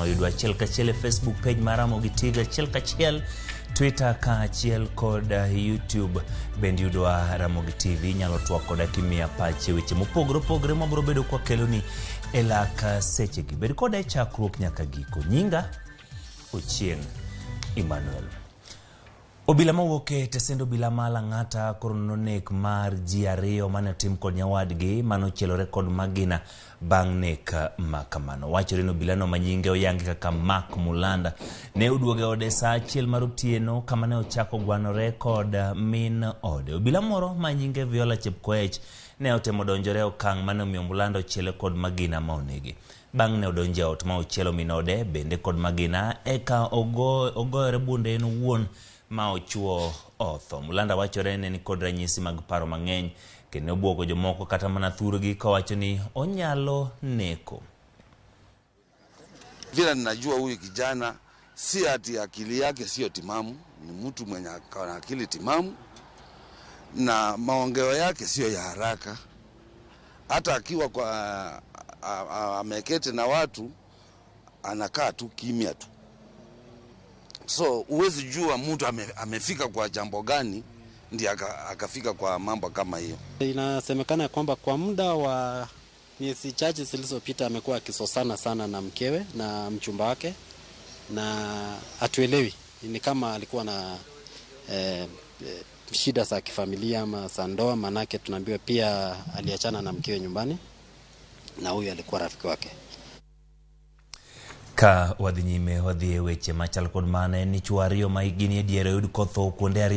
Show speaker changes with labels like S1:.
S1: Temo yudo achiel kachiel e Facebook page mar Ramogi TV achiel kachiel, Twitter kaachiel kod YouTube bende yudwa Ramogi TV. Inyalo twak koda kimiya pachi e weche mopogore opogore mabiro bedo kwakeloni e lak sechegi. Bed koda e chakruok nyaka giko. Nyinga Ochieng' Emmanuel. Obila mawuok e tesend obila ma Lang'ata koro nono nek mar ji ariyo mane otim kod nyawadgi mane ochielore kod magina bang' nek ma kamano. Wachore ni obilano ma nyinge oyangi kaka Mark Mulanda ne oduogo e ode saa achiel mar otieno kama ne ochako gwanore kod min ode. Obila moro ma nyinge Viola Chepkoech ne otemo donjore e okang' mane omiyo Mulanda ochiele kod magina ma onege. Bang' ne odonjo e ot ma ochielo min ode bende kod magina eka ogoyore bunde en owuon ma ochuo otho. Mulanda wachore ne nikod ranyisi mag paro mang'eny kendo ne obwogo jomoko kata mana thurgi kowacho ni onyalo neko.
S2: Vile ninajua huyu kijana si ati akili yake sio timamu, ni mtu mwenye ako na akili timamu na maongeo yake sio ya haraka. Hata akiwa kwa ameketi na watu anakaa tu kimya tu, so huwezi jua mtu amefika kwa jambo gani ndiye akafika kwa mambo kama hiyo.
S3: Inasemekana kwamba kwa muda wa miezi chache zilizopita amekuwa akizozana sana na mkewe na mchumba wake, na hatuelewi ni kama alikuwa na shida za kifamilia ama za ndoa, manake tunaambiwa pia aliachana na mkewe nyumbani na huyu alikuwa rafiki wake.
S1: Ka wadhi nyime wadhi e weche machal kod mano en ni chwo ariyo ma hikgi ni e diere oyud kotho kuonde ariyo.